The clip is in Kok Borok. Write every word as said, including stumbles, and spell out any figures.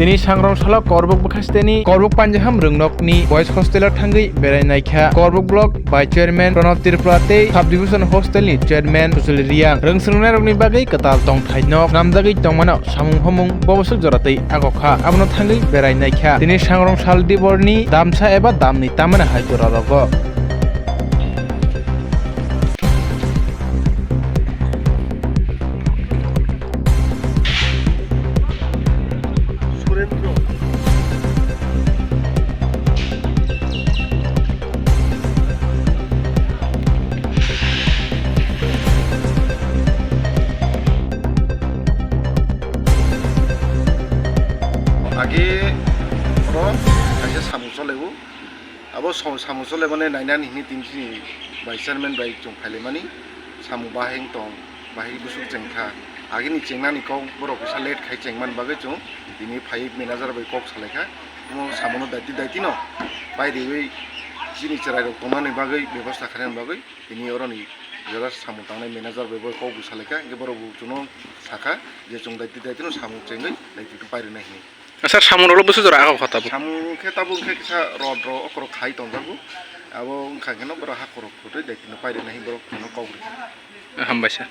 Tini sangrong salo Korbuk bwkha siteni Korbuk Panjaham Rwngnokni Boys Hostel o thangwi berai naikha Korbuk Block Vice Chairman Pranab Tripura tei Sub Division Hostel ni Chairman Sushil Riang. Rwngswngnai rokni bagwi kwtal tongthai nok namjagwi tongmano samung humung bo bwswk jora tei agokha, abono thangwi berai naikha. Tini sangrong sal diborni damsa eba damni tamani hai jora rogo. Age oro kaisa samung cholaibo. Abo so-, samung chole mane nainani hini tini chini vice chairman bai chwng phailaimani samung bahai wng tong, bahai bwswk chengkha. Agini chengnani kok borok kisa late khai chengmani bagwi chwng tini phaiwi manager bai kok salaikha. Omo samungo daiti daitino pai riwi chini chwrairok tongnani bagwi bebosta khainani bagwi tini oroni jora samung tangnai manager bai bo kok bo salaikha. Hwnkhe borok bo chwngno sakha je chwng daiti daitino samung chengwi daiti khe pai rwnai hinwi. Sir, samung roklo bwswk jora agok kha tabuk? Samung khe tabuk khe kisa rod rok okorok khai tongjago. Abo wngkha khe no borok hakhorok khotwi daitino pai rwna hinwi borok phano kok rwkha. Hambai sir.